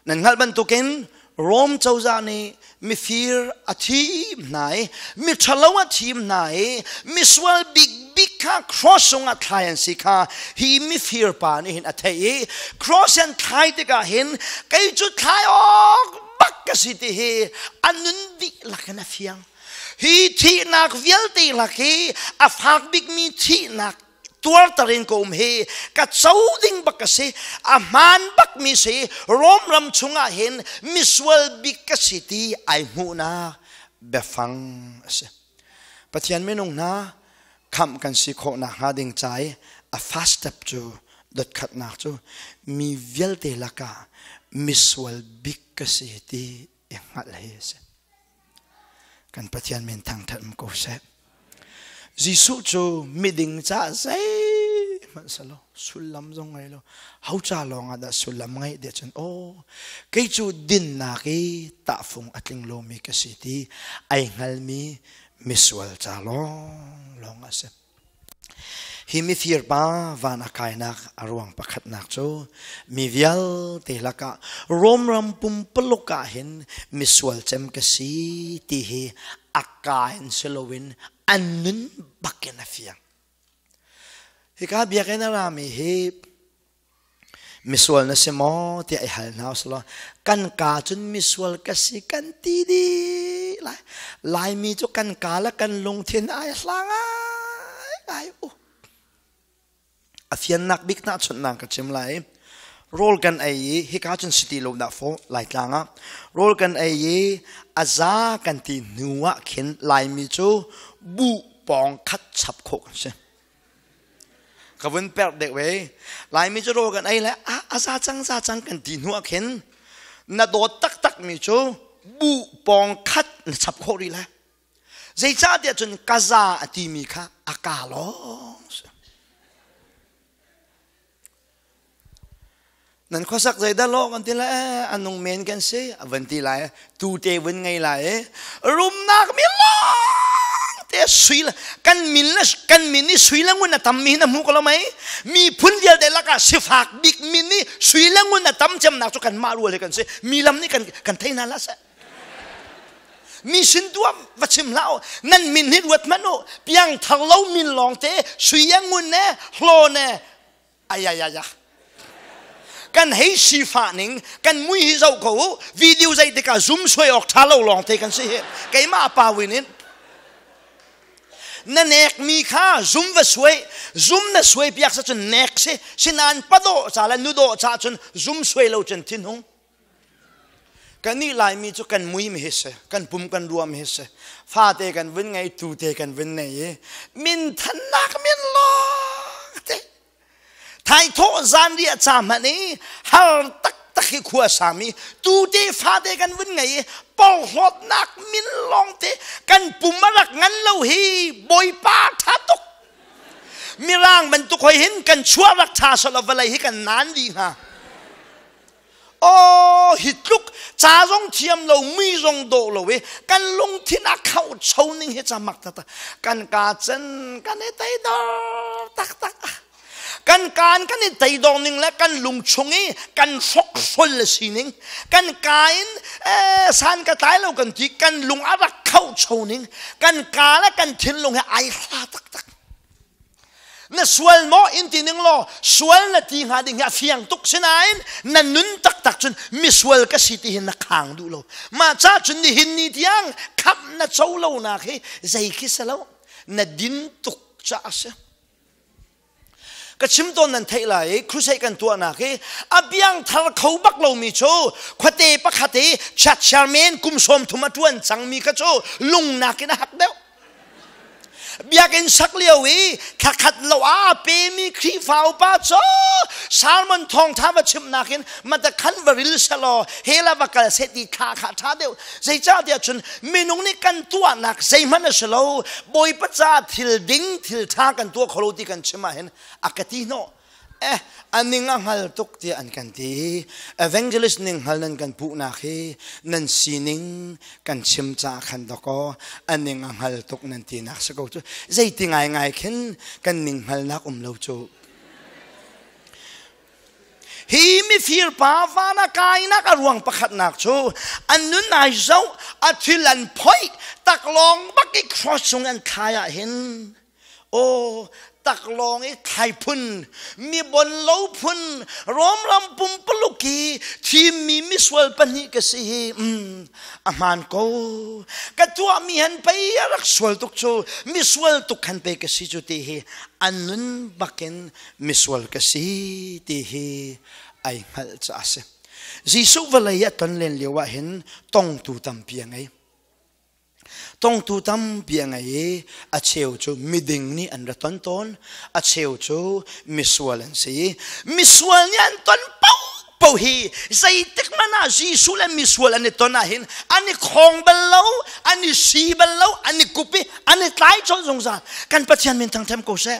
Nan hngalh bantukin Rom cozah nih mifir a thim hna i miṭhalo a thim hna i misual bikbik kha cross cungah thlai an si kha hi mifir pa nih hin a theih i cross an thlai tikah hin kei cu thlai awk bak ka si ti hi a nun dihlak in a fiang. Hi thihnak vialte lak hi a fak bikmi thihnak tuarter in ka um hi ka co ding bak ka si, a hmaan bak mi si. Rom ram chungah hin misual bik ka si ti ai hmuhnak biafang a si. Pathian minung hna, khamh kan si khawh nakhnga ding ca i a first step cu, dotkhatnak cu, mi vialte lakah misual bik ka si ti i hngalh hi a si. Kan Pathian min thangṭhat um ko seh. Jesuh cu miding caah zeihmanh si lo, sullam zong ngei lo. Ho ca lawng ah dah sullam ngeih deh cun, aw, kei cu dinnak i tahfung a tling lomi ka si ti ai hngalmi misual ca lawng lawng a si. Hi mifir pa van a kainak a ruang pakhatnak cu mi vialte lakah Rom ram pumpaluk ah hin misual cem ka si ti hi a ka in si loin an nun bakin a fiang. Hika biakinn a rami hi misual na si maw tiah i hal hna usih law kan ka cun misual ka si kan ti dih lai. Laimi cu kan ka le kan lungthin ai hlang ai ai u. A fiannak bik tahchunhnak ka chim lai. Rawl kan ei i hika cun si ti lo dah fo Laitlang ah rawl kan ei i a za kan ti hnu ah khin Laimi cu buh pawng khat chap khawh kan si. Ka vun perh deuh ve. Laimi cu rawl kan ei le a za cang, za cang kan ti hnu ah khin na dawt taktak mi cu buh pawng khat na chap khawh rih lai. Zeicahtiah cun ka za a timi kha a ka lawng si. Nan khuasak zeidah lawh kan ti lai, a nung men kan si a van ti lai, tu te vun ngei lai, rumnak mi lawng te sui le kan min le kan min i sui le ngun a tam mi na hmu ko lo mei? Miphun vialte lakah sifak bik min i sui le ngun a tam cemnak cu kanmah rual hi kan si. Mi lam nih kan kan thei hna la seh. Mi sin tuam va chim hlah u, nan min hi ruat hmanh u. Piangthar lo min lawng te sui le ngun ne hlaw ne ayayaya kan hei sifah ning kan mui hi zoh ko u. Video zei tikah zoom suai awk tha lo lawng te kan si hi. Keimah pa win in na nek mi kha zoom va suai, zoom na suai piak sa cun nek si sinan pado cha le nudo cha cun zoom suai lo cun thinhung. Kan nih Laimi cu kan mui mi hi si, kan pum kan ruam hi si, fate kan vun ngei, tu te kan vun nei i min thannak min lawng te thaithawh zanriah ca hmanh i har taktak hi khua sami tute fate kan vun ngei i porhlawtnak min lawngte kan pum a rak ngan lo hi. Bawipa tha tuk. Mirang bantuk hoi hin kan chuah rak tha solo vawlei hi kan nan dih hnga. Oh, hi tluk ca zong thiam lo, mi zong dawh lo i kan lungthin a khauh cho ning hi ca mak tata. Kan ka cen kan i teidor taktak. Kan kaan kan i teidor ning le kan lung chung i kan hrokhrol le sining, kan ka in san ka tlai lo kan ti, kan lung a rak khauh cho ning, kan ka le kan thinlung he ai hla taktak. Na sual maw in ti ning law, sual na ti hnga ding hi a fiang tuk. Sinain na nun taktak cun misual ka si ti hin na khang duh lo. Mah ca cun nihin ni tiang khamh na co lo nak hi zei khi si lo, na din tuk ca a si. Ka chim tawn, nan theih lai i crusade kan tuahnak hi a biang thar kho bak lomi cu khuate pakhat i church chairman kum 30 a ṭuan cangmi kha cu lungnak in a hak deuh. Biakinn sak lio i thlakhat lo a pemi Khrihfa upa cu sermon thawngtha va chimnak in mata khan va ril selaw hela va kal seh ti thla kha tha deuh. Zeicahtiah cun minung nih kan tuahnak zeihmanh a si lo, Bawipa ca thil ding thil tha kan tuah kho lo ti kan chim ah hin a ka ti hnawh a ning a hngal tuk tiah an kan ti. Evangelist ning hngal nan kan puhnak hi nan sining kan chim caah khan dakaw a ning a hngal tuk nan tinak si ko cu. Zeiti ngaingai khin kan ning hngalnak um lo cu. Hi mifir pa van a kainak a ruang pakhatnak cu an nun ai zoh, a thil an phoih, taklawng bak i cross cung an thlai ah hin aw taklawng i thlai phun, mi bon lo phun, Rom ram pumpaluk i thimmi misual pahnih ka si hi a hmaan ko. Ka tuahmi han pei a rak sual tuk cu, misual tuk khan pei ka si cu ti hi an nun bakin misual ka si ti hi ai hngalh caah a si. Jesuh vawlei a ton len lio ah hin tongtu tampi a ngei. Tongtu tampi a ngei i a cheu cu miding nih an ra ton tawn, a cheu cu misual an si. Misual nih an ton paohpaoh hi zeitik hmanh ah Jesuh le misual an i ton ahhin an i khong bal lo, an i si bal lo, an i kup i an i tlai colh zungzal. Kan Pathian min thangṭhat ko seh.